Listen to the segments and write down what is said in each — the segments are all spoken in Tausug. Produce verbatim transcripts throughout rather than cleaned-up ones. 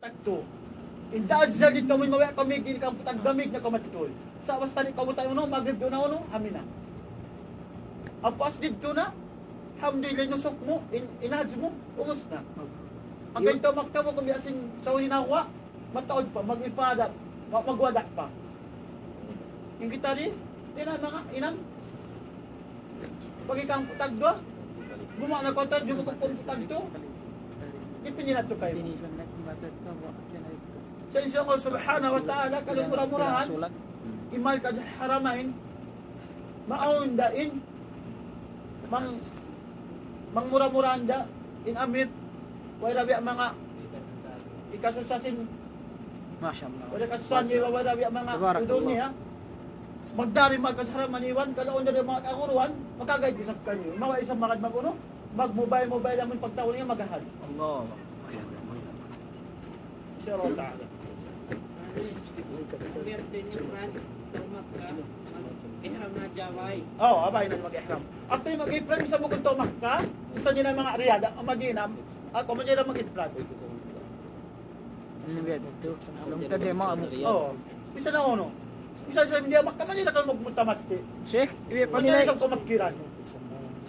Tagtu. In ta'ajjal didtu amun mabaya' kaw mīg, in kampung tagtu mīg na kaw madtu. Sa' basta di' kaw butang unu, magrib duun na unu, amu na. Apuas didtu na, alhamdulillah, nusuk mu, in, in hajj mu, ubus na. Hangkan in tau magtawa, kung biya' sin tau hinawa, mataud pa, mag-ifada, ma-, magwada' pa. In kita di', di' na manga, inang, pag ikaw ang putag duwa, gumana ko ta, jumukop ko ang putag tu. Ipinila tu kayo. Sa' insya Allah subhanahu wa ta'ala, kalu mura-murahan, in mahal ka haramain, maawn da in, mang, mang mura-murahan da, in amir, way ra biya' manga, ikasusa sin, Masha Allah. Way ra kasusahan niya, way ra biya' manga Tabarakallah. Udul niya. Magdari magkasara maniwan, kalaon na rin mga kaguruan, makagay isab kaniyu. Mawa isab magad mag-unu, mag-mobile-mobile naman pagtaon niya, maghahad. Allah. Insya Allah ta'ala. Ihram na jaway. Oh, abay na mag-ihram. After mag-ihram sa mukul to Makkah, isa nila mga riyada, ang mag-inam, at kung hindi na mag-ihram. Ano ba ito? Ang tadi mo, amo. Oo. Isa na uno. Isa sa hindi, Makkah, Manila ka magmutamati. Sheikh, iwi pa Manila nila. Sa kumakiran.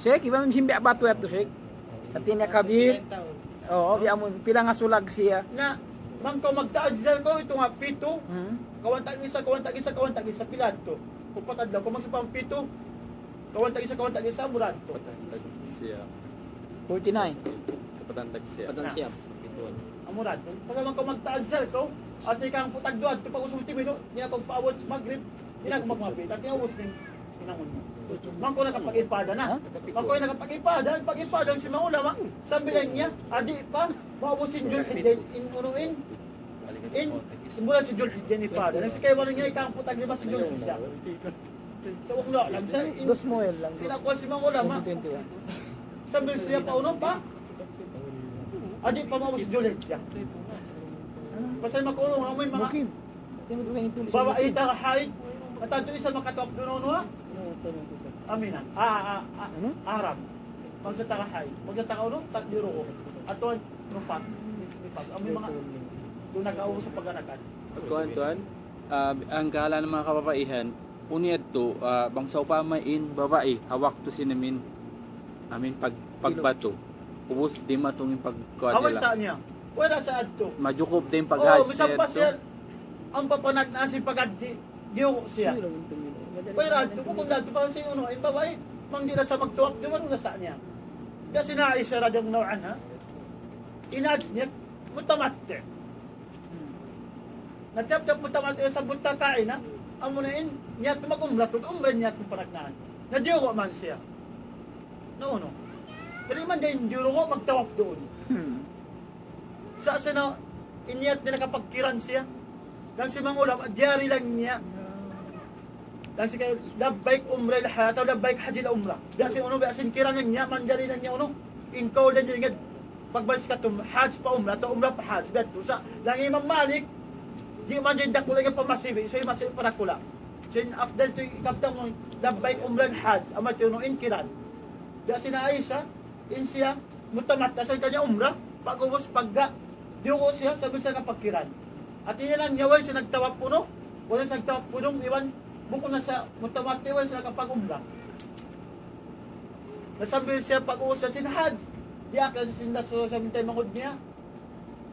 Sheikh, iba man simbi batu yadtu, Sheikh. Hati niya kabir. Oo, biya' mu, pila nga sulag siya. Na, bang kaw magta'ajjal kaw, ito nga, pitu. Hmm. Kawan tag-isa, kawan tag-isa, kawan tag-isa, pila to. Upat adlaw, kung magsapang pitu, kawan tag-isa, kawan tag-isa, murad to. Siya. Forty-nine. Kapatan tag siya. Kapatan siya. Ito. Amurad to. Pag naman kaw magta'ajjal kaw, at ikaw ang putag duwa, ito pag usong timido, di na kaw paawat magrib, di na kaw magmabit. At yung ubus rin, hinangun mo. Mangko nakapag-ipada na. Ha? Mangko nakapag-ipada, pag-ipada si mga ulama, sambilan niya, adi pa, maubos in Jul Hijjah, in unuin, in, mula si Jul Hijjah ni Pada. Nang si kaibanan niya, ikang putag lima si Jul Hijjah. So, wag na, lang sa, in, Dos mo yan lang, dos. Inakuha si mga ulama. Twenty twenty-one. Sambil siya pa, uno pa. Adi pa maubos si Jul Hijjah. Pasal makulong, amoy mga Mukim. Bawa ita ka haid. Matadto isa makatuak duun, uno, ha? Aminan. Ah, ah, ah, Ano? Arab. Pag sa taga haid. Pag sa taga uno, tat-, di ruko. Ato, nupas. Nupas. Amoy mga duun nag-awo sa paganakan. Kuwan, tuwan, ah, ang kahalan ng mga kababaihan, unu yadtu, ah, bang sawpama in babai, ha waktu sin amin, amin pag-, pagbatu. Ubus dimatung in pagkuha Awan nila. Sa niya. Wala sa adto. Majukup din pag-hajj. Oo, misan pa niya siya, ang papanag na si pagadi, diyo siya. Pero adto, bukun na adto pa sa uno, in babai, mang di na sa magtuwap, di man na sa niya. Kasi na Aisha radiyallahu anha, in-hajj niya, mutamatti. Na tiyap-tiyap mutamatti sa buta kain, ha? Amu na in, niyat mag-umrah, tug umrah niyat mu panagnaan. Na diyo man siya. No, no. Pero man din, diyo magtawaf duun. Hmm. Sa, sa na, in niyat nila kapagkiran siya. Dan si mga ulama, diyari lang niya. Dan si kayo, labbaik umrah ila hajj, atawa labbaik hajj ila umrah. Biya' sin unu, biya' sin kiran niya, manjari na niya unu. In kaul niya, pagbalik sa katum, hajj pa umrah, atawa umrah pa hajj. Biya' tu, sa, lang Imam Malik, di' man dyan dakula yung pamasibi, so yung masibi para kula. So in afdal tu, ikabtang mo, labbaik umrah hajj, amat yun, in kiran. Biya' sin Aisha, in siya, mutamat, asal kanya umrah, pag-ubus pagga, diyo siya, sabi siya kapagkiran. At inilang niya, way siya nagtawaf puno, wala siya nagtawaf puno, iwan, bukun na sa mutamat, iwan siya kapag-umrah. Nasambil siya pag-ubus sa sin hajj, di' akal sa sin Rasul sa mintay mangud niya.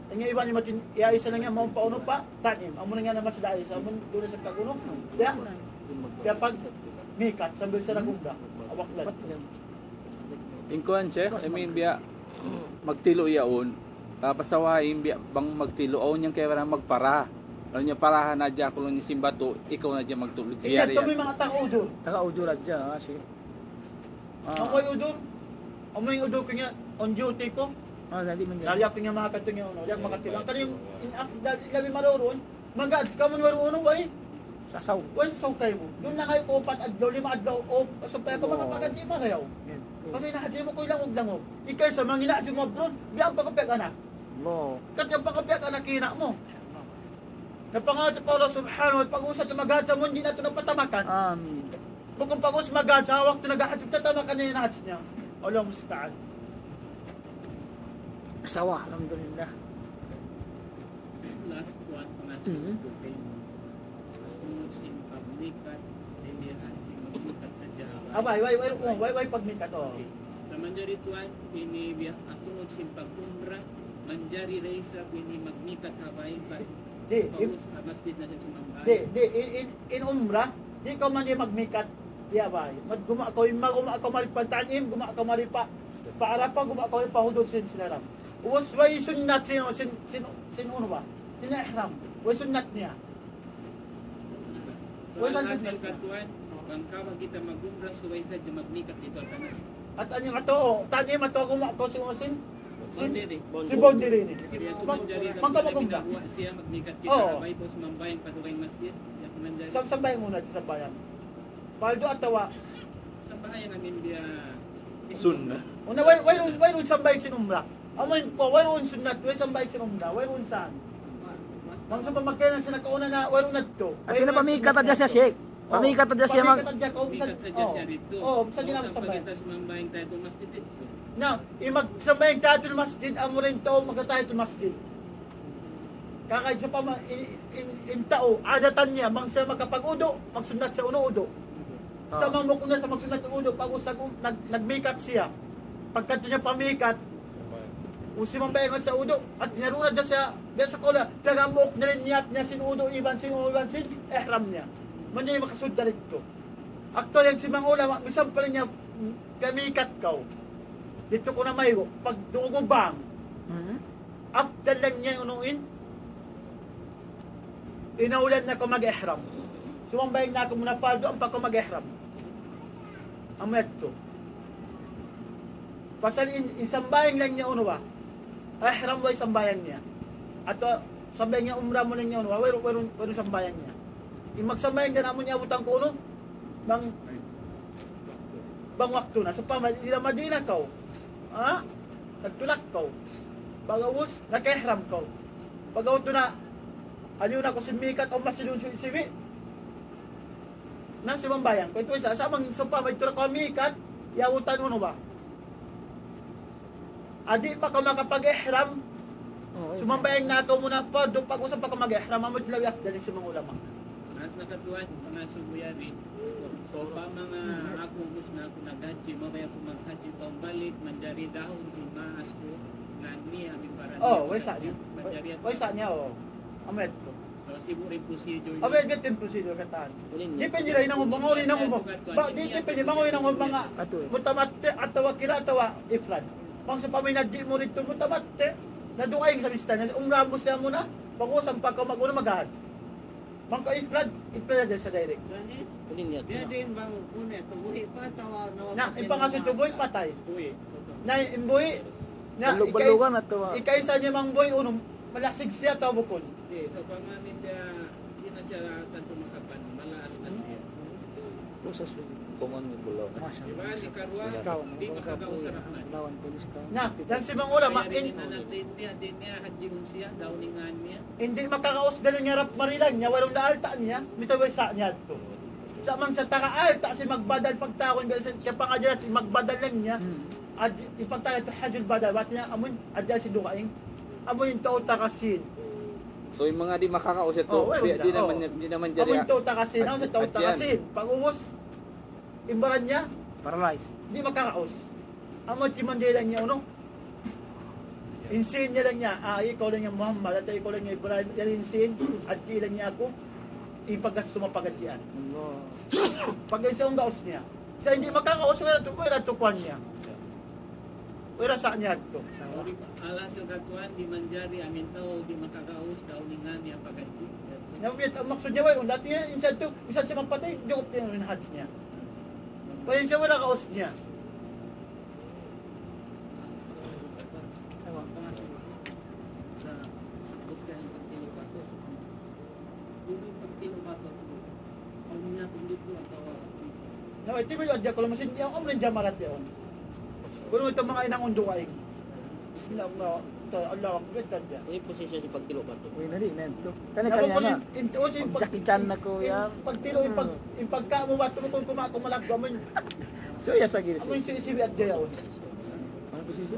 Ang iwan ni Matin, iya isa na niya, maun pa uno pa, tanim. Amo na nga naman sila isa, amo doon sa taguno. Kaya, kaya pag mikat, sambil sa nagunda, awak lang. In kuwan, Sheikh, I mean, biya', magtilo yaun. Ah, pasawahin, biya', bang magtilo, awn niyang kaya parang magpara. Lalu niya parahan na dyan, kulong niya simbatu, ikaw na dyan magtulog. Iya, ziyara ito yan. May mga tang-udur. Tang-udur na dyan, ha, sige. Ah. Ang way udur, ang may udur ko niya, on duty ko. Ah, dali man yan. Lari ako niya mga kato niya, ano, yan, makatilo. Ang kalim, in, af-, dali, labi maroon, mag-ads ka man, maroon, way. Sasaw. Way, sasaw kayo mo. Doon na kayo ko, upat adlaw, lima adlaw, o, supaya ko Oo. Makapaganti pa kayo. Yan. Kasi nahadji mo ko ilang og langog. Ikaw sa mga inahadji mo abroad, biyang pagkapiag anak. No. Kat yung pagkapiag anak, kina mo. Napangawa pa Allah subhanahu wa ta'ala, pag-usa ito mag-ads sa mundo, di na ito napatamakan. Amin. Bukun pag-us magad sa waktu nag-hajj, tatama ka niya na hajj niya. Allahu musta'an. Sawa, alhamdulillah. Hmm. Atunun sin pagmikat, ini hajji magmikat sadja. Ah, way, way, way, oh, way, way pagmikat, oh. Okay. Sa' manjari tuwan, ini biya' atunun sin pag-umrah, manjari da isab ini magmikat ha bay, pa-, Di, di. Paus ha masjid na siya sumambahayang. Di, di, in, in, in umrah, di' kaw manjari magmikat, di ha bay. Mag-, gumuwa' kaw, mag-, gumuwa' kaw mari pa Tan'im, gumuwa' kaw mari pa, pa Arafah, gumuwa' kaw pa hudud sin, sin Haram. Ubus way sunnat sin, sin, sin, sin unu ba? Sin ihram. Way sunnat niya. So, way sunnat niya. Asal katuan, bang kawa kita mag-umrah, subay sadja magmikat didtu ha Tan'im. At anu, ato, Tan'im, ato, gumuwa' kaw sin, sin, sin, boundary. Sin boundary ini. Jadi, aku mang-, manjari mangka kami mag-umrah. Ginawa siya, magmikat kita, oh, ha bay, pus sumambahayang pa dugaing masjid. Aku manjari. Sam-, sambahayang muna, sambahayang. Paldu atawa? Sambahayang amin biya' sunnat. Una, way, wayruun, wayruun sambahayang sin umrah. Amu in, wayruun sunnat, way sambahayang sin umrah, wayruun saan. Bang sa pamakainan sa nakauna na, wayruun na to. Ati na pamikat hadja siya, Sheikh. Oh, pamikat hadja siya mag- pamikat hadja ka, oh, misan, pamikat hadja siya didtu. Oh, misan di' na magsambahayang. Kita sumambahayang tayo masjid didtu. Na, in magsambahayang tahiyatul masjid, amu ra in tau magtahiyatul masjid. Kakaid sa pama-, in, in, in tau, adatan niya, bang siya makapag-udu', magsunnat siya unu udu'. Sa' ah, mamuk na sa magsunnat udu', pag usag um, nag-, nagmikat siya. Pagkadtu niya pamikat, usag mambahayang sa udu', at niya runa dyan siya, dyan sa kula, piyag-amuk na in niyat niya sin udu', iban sin, iban sin, ihram niya. Manya makasud da didtu. Actually, yan sin manga ulama, misan pa rin niya, pamikat kaw. Didtu kaw na maygu', pagdungug bang. Hmm. Afdal laung niya unu in, inaulan na kaw mag-ihram. Sumambahayang na kaw muna paldu, ampa kaw mag-ihram. Amu yadtu. Pasal in, in sambahayang laung niya unu ba? Ihram way sambahayang niya. Atawa sambahayang niya umrah mu laung niya unu ba? Wayruun, wayruun, wayruun sambahayang niya. In magsambahayang da amu niya butang kaw unu? Bang, bang waktu na. Sawpama, didtu Madina kaw. Ha? Nagtulak kaw. Pag-ubus, naka-ihram kaw. Pag-ubus na, anu na kaw sin mikat, awn masjid duun sin sibi'. Na, sumambahayang kaw. Itu isa, sa' bang, sawpama, didtu na kaw mikat, yautan mu na ba? Di' pa kaw makapag-ihram, oo, sumambahayang na kaw muna, pag'ubus pa kaw mag-ihram, amu in labi afdal sin manga ulama. Nas nakatuan, manga subuyan ni. So, pa manga aku, ubus na aku naghajji, mabaya' aku maghajji, taun balik, manjari dahun, imaas ku, ngan niya, mi para oh, niya, way sa' niya. Manjari way, way sa' niya, oh. Amu yadtu. So, sibu' in procedure. Amu yadtu in procedure katan. Depende ra hinangun mu, bang unu in hinangun mu. Ba, di, depende, bang unu in hinangun mu, manga atul. Mutamatti', atawa kira, atawa ifrad. Bang sa' paminadji mu didtu, mutamatti', na dugaing sa' bista niya, umrah mu siya muna, pag-ubus pa kaw mag-unu maghajji. Bang kaw ifrad, ifrad hadja sa' direct. Danis, biya' diin bang unu, tubuhi pa, atawa na, in pangasubu tubuhi, patay. Buhi. Na, in buhi, na, balug-balugan atawa ikaisa niya bang buhi, unu, malasig siya, atawa bukun. Di', sa' pamanin niya, di' na siya tantu makapan, malaas na siya. Usas. Kuman ni bulaw. Masha Allah. Di' ba, si Karwa, ikaw, di' makagaus sa Rahman. Lawan pulis ka. Na, yan sin manga ulama, in, di' na, di' niya, di' niya, hadjiun siya, daw ningan niya. Di' makagaus dayn ha harap marilan niya, wayruun da alta' niya, mita way sa' niya yadtu. Sa' bang sa' taga alta' siya magbadal pagtawagun, biya' sin kapangadjian, magbadal laung niya. Hmm. Hajj-, in pagtawagun yadtu hajjul badal, bat niya, amun, adjaan sin dugaing. Amun in tau taga Sin. So, in manga di' makagaus yadtu, oh, wayruun di', da, di' na man, oh, di' na man manjari. Amun in tau taga Sin, amun sa' tau taga Sin. Pag-ubus, in baran niya, paralyze. Di' makagaus. Amu in manjari laung niya, unu? In sin niya laung niya, ah, ikaw laung niya Muhammad, atawa ikaw laung niya Ibrahim, yan in sin, adji laung niya aku, in paggastu mu pagadjian. Allah. Pag-ubus in gaus niya. Sa' di' makagaus, wayruun tu, wayruun tu kuwan niya. Wayruun sa' niya yadtu. Alhasil katuan, di' manjari amun tau di' makagaus, daw ningan niya pagadji. Na, biya' maksud niya, way, dati niya, minsan tu, minsan siya mapatay, jukup niya in hajj niya. Pwede siya, wala' gaus niya. Na, iti mu yung adya ko lang, masin, yung umrin jamarat yaun. Kunu' itu manga hinangun dugaing. Bismillah, Allah, Allah Akbar, tanda. Ini posisi di pagtilo' batu. Uy, nari, na ito. Kani, kani, kunu' na. Jackie Chan na ko, in, yan. Pagtilo', in pag-, in pagkamu batu mu, kung kuma-, kumalagwa mu yun. So, ya, sa gilid. Amun si, si Biat Jayaw. Ang posisi?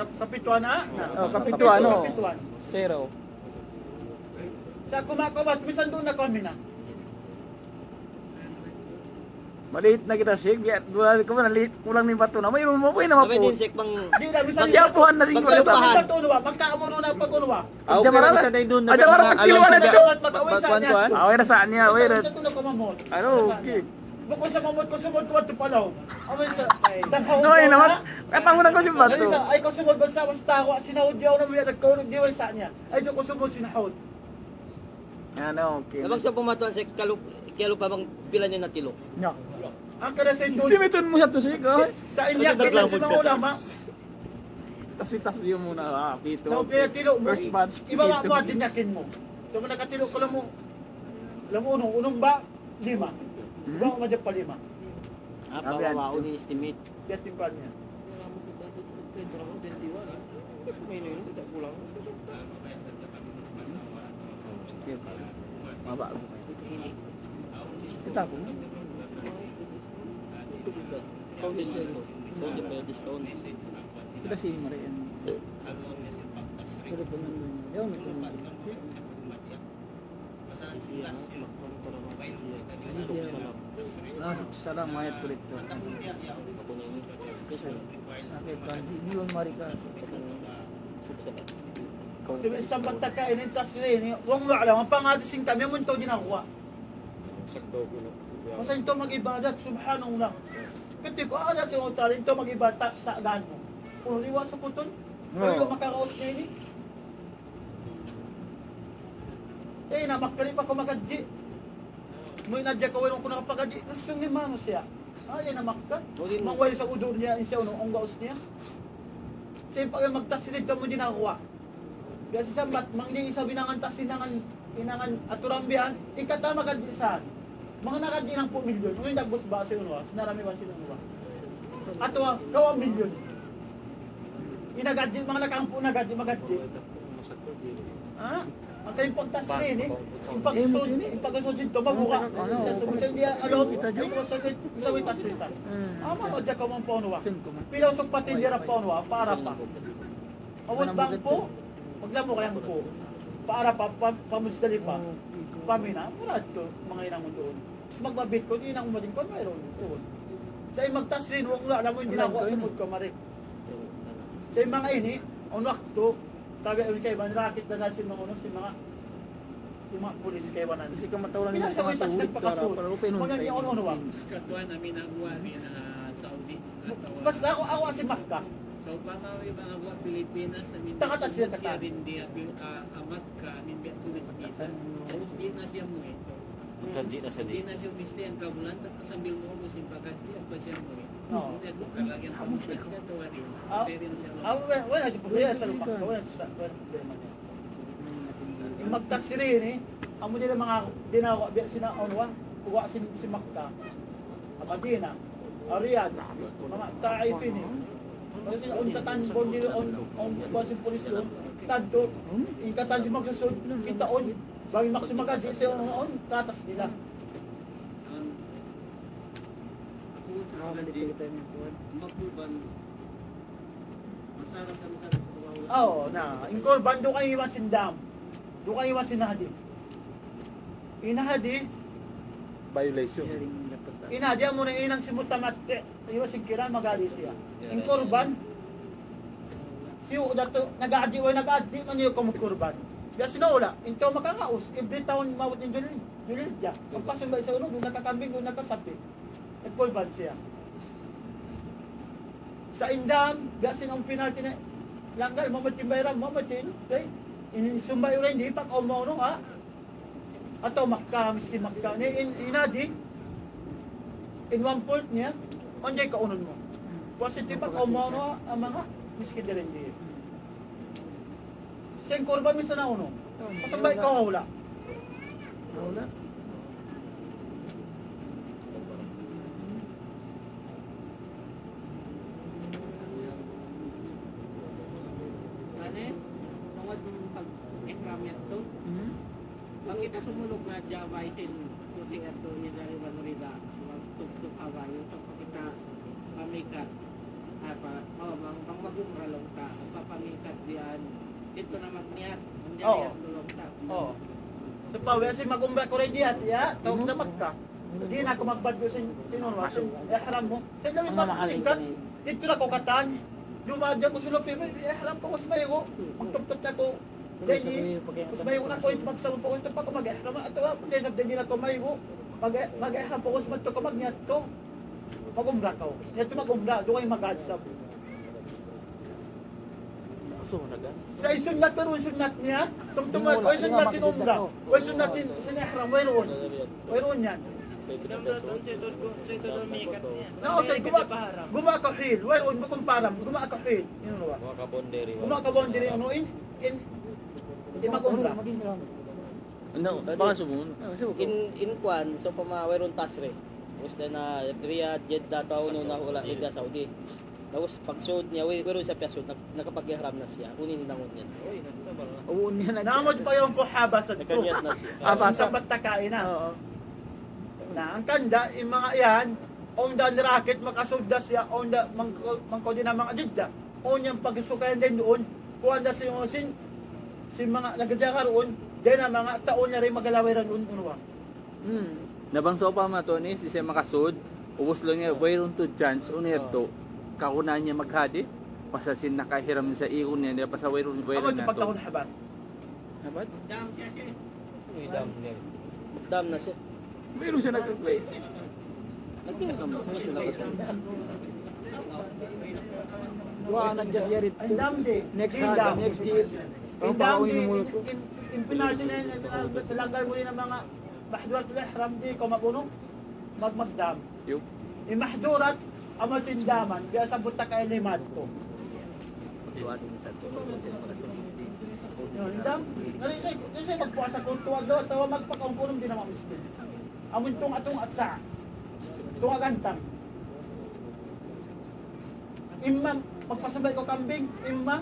Kap-, kapituan, ha? Na. Oh, kapituan, oh. Kapituan. Zero. Sa' kumakubat, misan duun na kami na. Malate na kita, Sheikh. Biya', duwa, kuman, late, kulang na in batu na. Mayroon mu, buhay na. Sabi mapu. Din, Sheikh, bang Di' na, misan bang duun na, pag-unuwa, magkaamuro na pag-unuwa. Aw, Adja pero mara, misan tayo duun na adja mara, pero mga kilo na dito. Magkaamuro na, magkaamuro sa niya. Kuwan, kuwan. Ah, wala sa niya, wala. Sa, sa, sa, kumamot. Ano, okay. Bukun sa mamot ku, sumud ku, batu palaw. Amin sa, ay, tanghaw. Ay, naman. Katamu na ku sin batu. Ay, sa, ay, ku sumud, basta, basta aku, sinaud yaw na, may nagkaulog di', way sa niya. Ay, di' ku sumud, sinaud. Ano, okay. Nabang sa pumatuan sa kalu-, kalupa bang pila niya natilo. No. Ang kada sa ito, estimate mu sa to, sige, sa inya, kilang sa mga ulama. Tasbih, tasbih mu na, ah, pito. Tau kaya tilo mu, first batch, iba pito. Wa mu atin yakin mu. Tuma nakatilo ka lamu, lamu unong, unong ba? Lima. Hmm? Iba mu madya pa lima. Ah, sabi pawawaon yan. Ni estimate. Biya' timpal niya. Maba. Kita po. Kita sini mari yan. Pero pag nandun yun, yun, ito na. Salam, ayat kulit tu. Sakit, kan, di, di, mari ka. Kung tiba isang bata ka, ini tas ini, wang wala, mapangati sing kami, amun tau di na kuha. Masa in tau mag-ibadat, subhanallah. Kati ku, ah, dati sa utal, in tau mag-ibadat, ta-, tagaan mu. Kung liwa sa kuton, no. Kung liwa makakaus na ini. Eh, na, makari pa ku magadji. Mu inadya ku, wala' ku nakapagadji. Gusto ni manusiya'. Ah, yan na makka. Mangway sa udur niya, in siya, unu, ang gaus niya. Sa pag magtasilid ka mu di na kuha. Biya' sin sambat, mangli isa binangan tas sinangan, inangan aturan biya' yan, ikata magadji saan. Manga nagadji nangpu' milyon, unu in dagbus ba sin unu, sinarami ba sin unu ba? Atawa, kawa milyon. Inagadji, manga nakangpu' nagadji, magadji. Ha? Ang kayong pagtasrin, eh. Yung pag-isud, yung pag-isud sin to, mabuka. Sa sumusin niya, alo, yung pag-isud, isa may tasrin ta. Ama, madya ka mong paunuwa. Pila usok pati niya paunuwa, para pa. Awat bang po? Maglamu kayang po. Para pa, pa, pa Muzdalifa. Pamina, murad to, mga inang doon. Mas magbabit ko, di nang umaling ko, mayroon doon. Sa magtasrin, wag wala, alam mo, hindi na ako sumud ko, mari. Sa mga ini, ang waktu, tabi ang kaiban, rakit na sa sin mga, ano, sin mga, sin mga pulis kaibanan. Kasi kamatauran nila sa mga sulit, para, para open on. Mga niya, ano, ano, ah. Katuan namin ang uwa ni, ah, Saudi. Basta ako, ako si Makkah. Sa upama may mga Pilipinas, sa Mindanao, Takata siya, siya Takata. Rin di, ah, ah, Makkah, amin biya' tulis visa. Sa Pilipinas yan mo eh. Pagkadji na sa di. Di na siya umisti ang kabulan, sambil mo mo sin pagkadji, ang pasyan mo eh. Oo. Hindi ako kalagyan pa mo, kasi na tawa rin. Ah, pwede na siya. Ah, wala, wala siya problema sa lupa. Wala siya, wala problema niya. Yung magtasrin eh, amo nila mga dinawa, biya' sina, ano, wa, wa sin, si Makkah. Madina, Riyadh, mga Taif ini. Kasi on katan, bon nila on, on, on, on, pulis doon. Tanto, in katan si magsusud, kita on, bagi maksud magadi siya on, on, katas nila. Ah, balik kita niya po. Oo, na. In kurban, duun kaw iwan sin dam. Duun kaw iwan sin hadi. In hadi. Violation. In hadi, amu na in hinang sin mutamatti'. Iwan sin kiran, magali siya. In kurban. Tiyu' da tu, nag-aadji', way nag-aadji', mangiyu' kamu kurban. Biya' sin hula', in tau makakaus, every taun maabut in Dhul-, Dhul-Hijjah. Magpasumba' isab unu, duun na ka kambing, duun na ka sapi. Nagkurban siya. Sa' in dam, biya' sin awn penalty na, langgal, mamatin bayram, mamatin. Say, in sumba' ura hindi, pag-awn mu unu, ha? Atawa Makkah, miskin Makkah. Ni in, in hadi, in one fourth niya, manjari kaunun mu. Positive pag-awn mu unu, ha, manga miskin diri hindi. Sin kurban minsan na unu. Pasal baik ka hula'. Hula'. Ane, tungod pag-ihram yadtu. Hmm? Bang kita sumulug na Java isin, kuti yadtu niya dari Banu Riba, magtuktuk awa, yung sa kita pamikat. Apa, oh, bang, bang mag-umrah laung ta, magpapamikat diyan, dito na magniyat, ang Oo. Niyat laung ta. Oo. Ito pa, wala si mag-umrah ko rin diyan, ya, tawag na Makkah. Di' na aku magbadyo sin, sin unu, sin ihram mu. Sa' labi pa tingkat, dito na aku katan. Dumadja ku sila, pero ihram pa, was mayo. Magtuptut na aku. Jadi, was mayo na aku, magsabun pa, was pa aku mag-ihram. Ato, ah, pag isab, di' na aku mayo. Mag-, mag-ihram pa, was madtu aku, magniyat aku. Mag-umrah aku. Niyat aku mag-umrah, duun kaw mag-hajj sab. Sa' in sunnat, pero in sunnat niya, tumtuma, way sunnat sin umrah, way sunnat sin, sin ihram, wayruun. Wayruun yan. Na, sa' guma-, guma ka hil, wayruun, bukun param, guma ka hil. Yun, wa. Guma ka boundary, unu, in, in, in mag-umrah. No, baka subun. In, in kuwan, so, pama, wayruun tashriq. Tapos na, na Riyadh, Jeddah, tau, no, na hula', Jeddah, Saudi. Tapos pagsud niya, way, wayruun siya piyasud, nag-, nakapag-ihram na siya. Unu in hinangun niya. Uy, nagsabal na. Uun niya na. Namod pa yung kuhabas at Nakanyat na siya. Habas. Sambat ta kaina. Oo. Na, hangkan da, in manga yan, awn da nirakit, makasud da siya, awn da, mangko-, mangko di na manga Jeddah. Awn yan pagsukayan din duun. Kuwan da sin, sin, sin manga nagjaga duun, di' na manga tau niya rin magalaway ra duun, unu ba? Hmm. Na bang sawpama tuud ini, siya makasud, ubus laung niya, wayruun tuud chance, unu yadtu, kauna niya maghadi, pasal sin nakahiram sa igun niya, di' pasal wayruun, wayruun Amat na yung pagkahun tuud. Habat. Habat? Dam siya siya. Uy, dam niya. Dam na siya. Wayruun siya nag-reply. Wa, nag-just yari. Ang dam di. Next Ang ha, dam. Next year. Ang Ang dam di. Papaawin mo In, in, in penalty na yan, in, in, in, langgal mu in manga Mahduratul ihram di' kaw mag-unu, mag-, magdam. Yup. In mahdurat, amu in daman, biya' sabbut ta kay lima tu. Yun, dam. Nari sa, nari sa magpuasa ku, tuwa daw, tawa magpakaun ku, di' na mamiskin. Amu in tunga-tunga sa, tunga gantang. Imma magpasambay kaw kambing, imma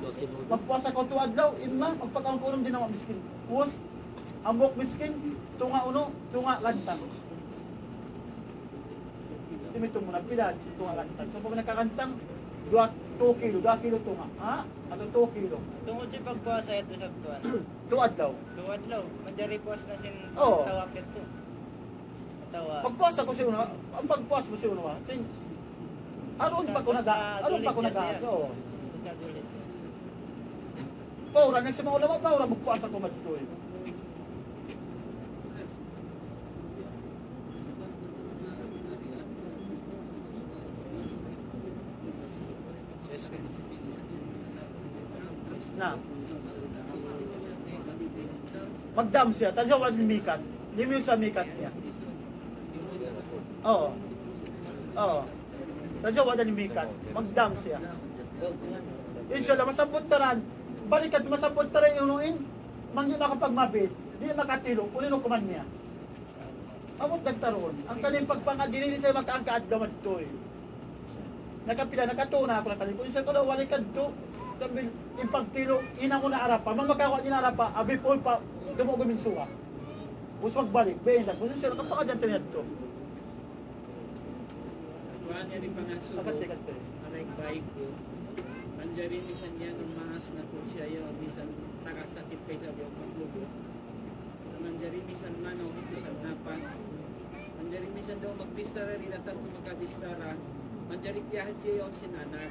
magpuasa kaw tu adlaw, imma magpakaun kaw di' na mamiskin. Ubus, hambuuk miskin, tunga unu, tunga gantang. Imitung mu na pila, tunga gantang. So, pag nakagantang, duwa, two kilo, duwa kilo tunga. Ha? Ato two kilo. Tungud sin pagpuasa yadtu sa tuwan. Tu adlaw. Tu adlaw. Manjari puas na sin Oo. Tawaf yadtu. Atawa Pagpuasa ku sin unu, ang pagpuasa ku sin unu, sin, aruun pa ku naga-, aruun pa ku naga-, so. Basta Dhul Hijjah. Paura, nagsimang ulama, paura, magpuasa ku madtu eh. Na. Magdam siya, tazawwad min miqat. Limiyu sa miqat niya. Oo. Oo. Tazawwad min miqat. Magdam siya. Inshallah, masabbut ta yan. Balikan, masabbut ta yan in unu in. Bang di' makapagmabit. Di' makatilu'. Unu in hukuman niya? Abut nagtaruun. Hangkan in pagpangadili ini sa makaangka adlaw madtu eh. Nakapila, nakatuna aku na kali. Kung sa' ko daw, wali kadtu. Sambil in pagtilu', hinangun na Arapa. Bang makawa' di' na Arapa, abi pul pa, dumugum in suga. Ubus magbalik, biya' yan. Kung sa' nakapangadyan ta yadtu. Kuan yari pangasubu, Akat, akat, akat. Aray baik ku. Manjari misan yan, maas na ku siya yun, misan takasakit kaysa biya' paglubu. Manjari misan manaw, misan napas. Manjari misan daw magbichara, di' na tantu makabichara. Manjari piyahadji yaun sin anak.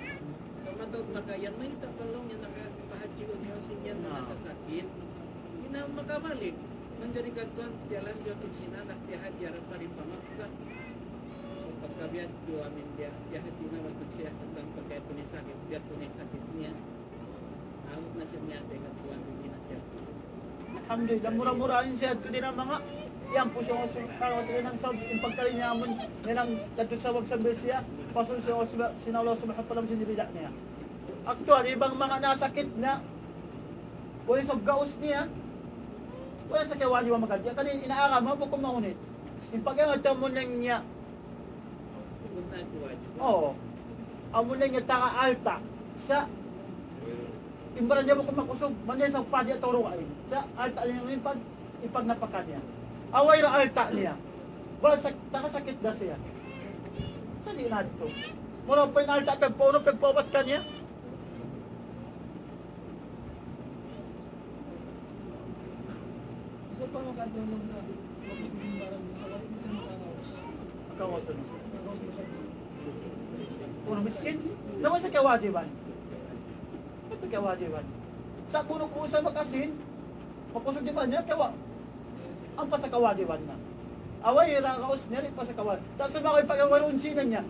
So, Mataud makayan, mayta' pa laung niya nakapahadji, unu, sin yan na nasasakit. Di' na makabalik. Manjari katuan, jalan jatuh sin anak, piyahadji, harap pa rin pa Makkah. Pagka biya' tu amin biya', biya' hati na, matag siya, hanggang pagka ito na in sakit, biya' ito na in sakit niya. Amut na siya niya, teka, tuwan, hindi na siya. Alhamdulillah, mura-mura in siya tu di' na manga, yan pu siya, Allah Subhanahu wa Ta'ala, nang sab-, in pagkahi niya amun, yan ang tatu sa wag sambil siya, pasul siya, Allah Subha-, sin Allah Subhanahu wa Ta'ala, sin rida niya. Actually, bang manga nasakit na, wala' sa gaus niya, wala' sa kaya wajib ang magadji. Kani in agama, bukun mahunit. In pag-iwan, tamu lang niya, Oo. Amu na in taga alta'. Sa' in baran niya bukun makusug, manjari sa' padi atawa ruwa in. Sa' alta' niya in pag, in pagnapakan niya. Way ra alta' niya. Bang sa', taga sakit da siya. Sa' di' na ito. Mura pa in alta', pagpaunu, pagpaubat kaniya. Sa' pa makadulog na, makusug in baran niya, sa' wala' siya makagaus. Makagaus na. Makagaus na siya. Unu, miskin? Dawa sa kawajiban. Ito kawajiban. Sa' kunu' kunu' sa makasin, makusug in baran niya, kawa-, ampa sa kawajiban na. Way ra gaus niya, di' pa sa kawa-, sa' sumagawa' in pag-, warun sinan niya.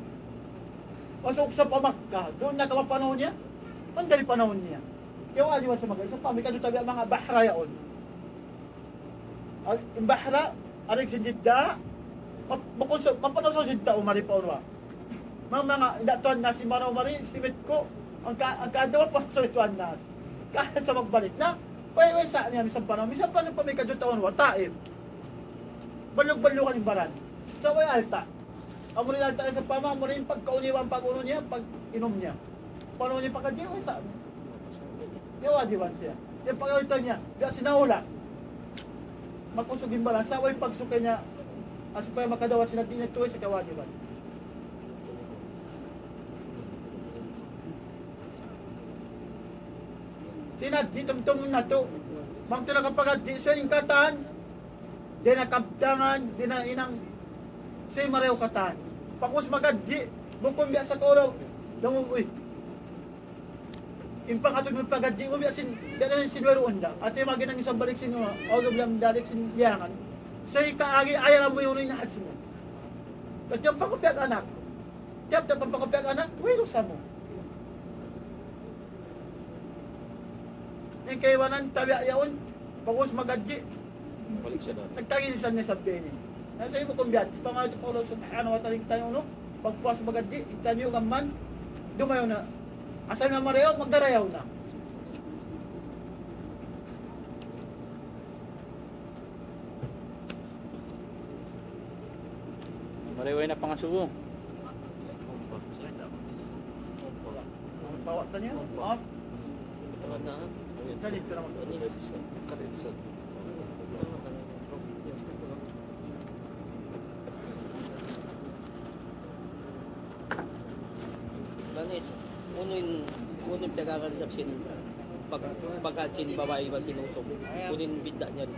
Masuk sa pa Makkah, duun na kawa panahon niya, mandari panahun niya. Kawajiban sa magadji, sa' pamikadu tabi' manga bahra yaun. Al-, in bahra, arig sin Jeddah, map-, bukun sa, mapanaw sa sin tau, mari pa unwa. Manga, manga, inda Tuan Nas, maraw mari, estimate ku, ang ka-, ang kaadlaw, pa sa Tuan Nas. Kaya sa magbalik na, way, way sa niya, misan pa na, misan pa sa pamikadu taun, wa, Taif. Balug-balugan in baran. Sa' way alta'. Amu rin alta' sa pama, amu rin pagkaun niya, pag-unu niya, pag-inum niya. Paano niya pagkadji, way sa niya. Kawajiban siya. Siya pagkawita niya, biya' sin naula'. Makusug in baran, sa' way pagsukay niya, supaya makadawat sin hadji niya, tuwi sa kawajiban. Sin hadji, tumtum natu'. Bang tu nakapagkadji, siya in katan, di' na kabtangan, di' na hinang, siya in marayaw katan. Pag'ubus magadji, bukun biya' sa kaulaw, dangu, uy. In pangatud mu pagkadji mu, biya' sin, biya' na sin wayruun da. Ati magi nang isab balik sin, uh, a'udhu billahi min dhalik, sin liyangan. Sa' ikaagi, ayaran mu in unu in hadji mu. At yan pagkupiag anak. Tiyap-tiyap in pagkupiag anak, wayruun sa mu. In kaibanan, tabiya' yaun, pag'ubus magadji, balik sa dati. Nagtagilisan na isab ini. Na sa' ibu kung biya' di', pangayat pa Allah Subhanahu wa Ta'ala, in kitaniyu, no? Pagpuas magadji, in kitaniyu, gamman, dumayaw na. Asal na marayaw, magdarayaw na. Marayaw na pangasubu. Bawa tanya? Ha? Tanya, tanya. Manis, unu in, unu in piyag-agaran sa sin pag-, pagkasin babai iban sin usug. Unu in bidda' niya rin.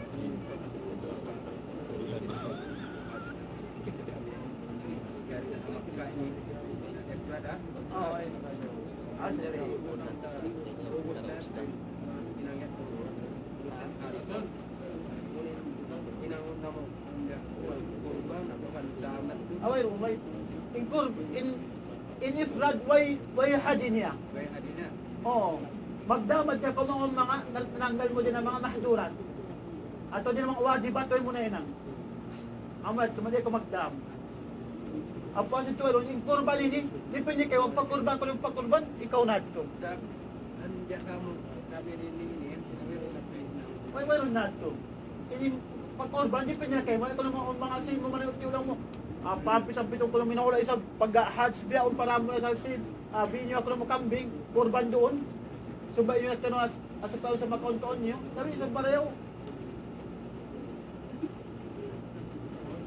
Away, away. In kur-, in, in ifrad way, way hadji niya. Way hadji niya. Oo. Magdam hadja kaw manga, manga, nanggal mu dayn ha manga mahdurat. Atawa dayn ha manga wajibat, way mu na hinang. Amat, cuma di' kaw magdam. Apa si tuwero, in kurban ini, dipindi kaymu, pagkurban, kunu' pagkurban, ikaw na ito. Sa', an, biya' kamu, sabi ni, ni, ni, ni, ni, ni, ni, Way, wayruun na ito. Ini, pagkurban, dipindi na kaymu, kunu' manga, manga sin mu, manga uti ulang mu. Ah, pampisan pitong puluh minahula, isab pag-hajj, biya' un para mu na sa sin, ah, binyo aku na mu kambing, kurban duun. Sumba inyo na tanu as-, asa pa sa makauntuan niyo. Sabi, isab marayaw.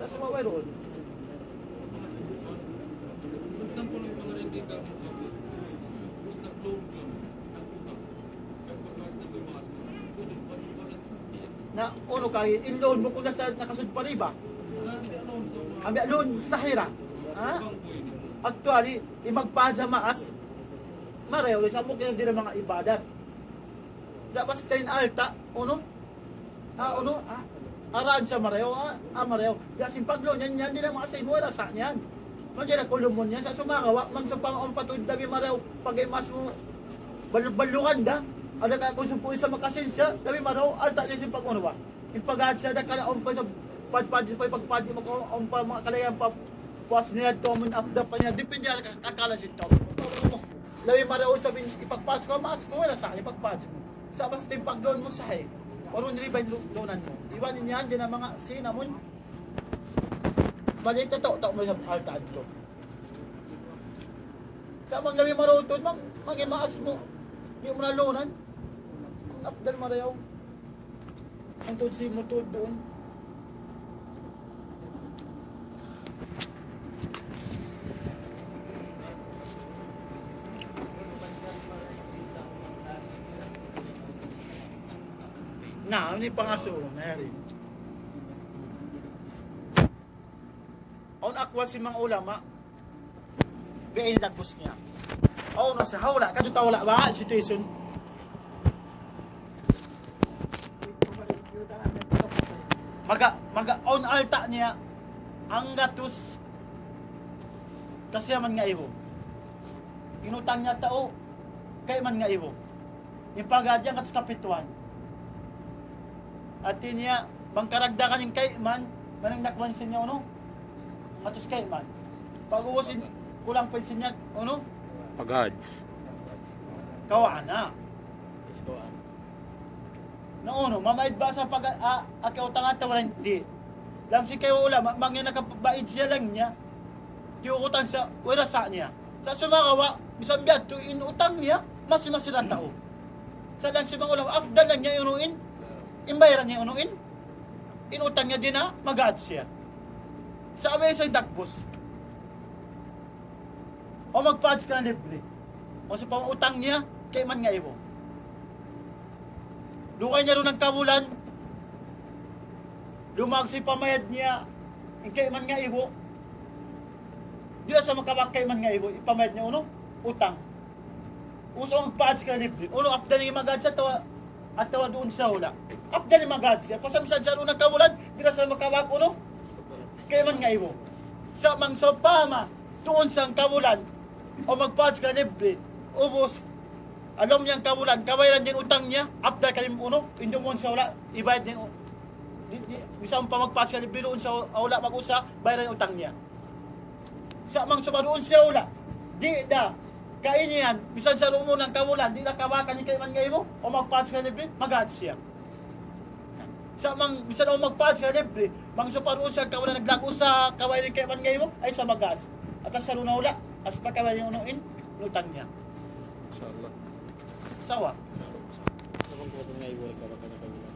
Sa' sumaway duun. Na, unu ka, in loan mu kung nasa, nakasud pa riba. Ambi loan, sahira. Ha? Actually, in magpajamaas, Marayaw, di' sa' mukil di' na manga ibadat. Sa' basta in alta', unu? Ah, unu? Ah, araan sa marayaw, ah, ah, marayaw. Biya' sin pag-loan, yan, yan, di' na manga sa ibu, wala' sa yan. Man, di' na kulumun yan, sa' sumagawa', magsupang ang patud, dabi marayaw, pag-imas mu, balug-balugan da. Ada ka kung sumpuin sa makasinsya, dabi marayaw, alta' niya sin pag-unu ba? In pag-aad sa dakala', awn pa sa pad-, pad-, pag-, pagpad-, maka-, awn pa manga kalayan pa, puas niya to, amun afda pa niya, depende ala ka-, akala sin tau. Labi marayaw sabi, ipagpad ko, maas ko, wala' sa, ipagpad ko. Sa' basta in pag-loan mu sa, eh. Waru' riba in lu-, loanan mu. Iban niya, di' na manga, sin amun, mali ito, tau, tau, may sa alta' ito. Sa' bang labi marayaw tuud, mang, mangimaas mu. Di' mu na loanan. Afdal marayaw. Ang tuud si mutud duun. Na, ini pangasuh, na yari. Awn aqwal sin manga ulama, biya' ini dagbus niya. Awn sa hawla, kadtu ta hawla ba, situation. Maga, maga, awn alta' niya, anggatus, kasiyaman ngaibu. In utang niya tau, kayman ngaibu. In pag-aad niya anggatus kapituan. Hati niya, bang karagdagan in kayman, manang nakwan sin niya, unu? Anggatus kayman. Pag-ubus in, kulang pa sin niya, unu? Pag-aad. Kawaan na. Yes, kawaan. Na unu, mamaid ba sa pag-, a, a, kay utang atawa di'? Laung sin kay ulama, ma-, mangyan nakabaid siya laung niya. Di' utang sa, wala' sa niya. Sa' sumagawa', misan biya' tu, in utang niya, masi-masi ra tau. Sa' laung sin manga ulama, afdal laung niya unuin, in bayaran niya unuin, in utang niya di' na, mag-aad siya. Sa' abay sa dagbus. O magpaad siya libre. O sa' pang utang niya, kayman ngaibu. Lugay niya duun nagkabulan, lumag sin pamayad niya, in kayman ngaibu. Di' na sa makabak kayman ngaibu, ipamayad niya unu, utang. Usa magpaad siya libre. Unu, afdal in mag-aad siya atawa, atawa duun sa hula'. Afdal in mag-aad siya. Pasal misan sa duun nagkabulan, di' na sa makabak unu, kayman ngaibu. Sa' bang sawpama, duun sa kabulan, o magpaad siya libre, ubus, ha lawm niya kabulan, kabayaran niya in utang niya, afdal kaniya unu, in duun sa hula', ibayad niya in u-, di, di, misan pa magpaad siya libre duun sa hula', mag-usa, bayaran in utang niya. Sa' bang sawpama duun sa hula', di' da, kainihan, misan sa duun kabulan, di' da kabakan in kayman ngaibu, o magpaad siya libre, mag-aad siya. Sa' bang, misan awn magpaad siya libre, bang sawpama duun sa kabulan naglagu' sa kabayad in kayman ngaibu, ay sa mag-aad. Atas sa duun na hula', as pa kabayad in unu in, in utang niya. Insya Allah. Sawa. Insya Allah. Sa' bang kuha ngaibu, nagkabakan in kabulan.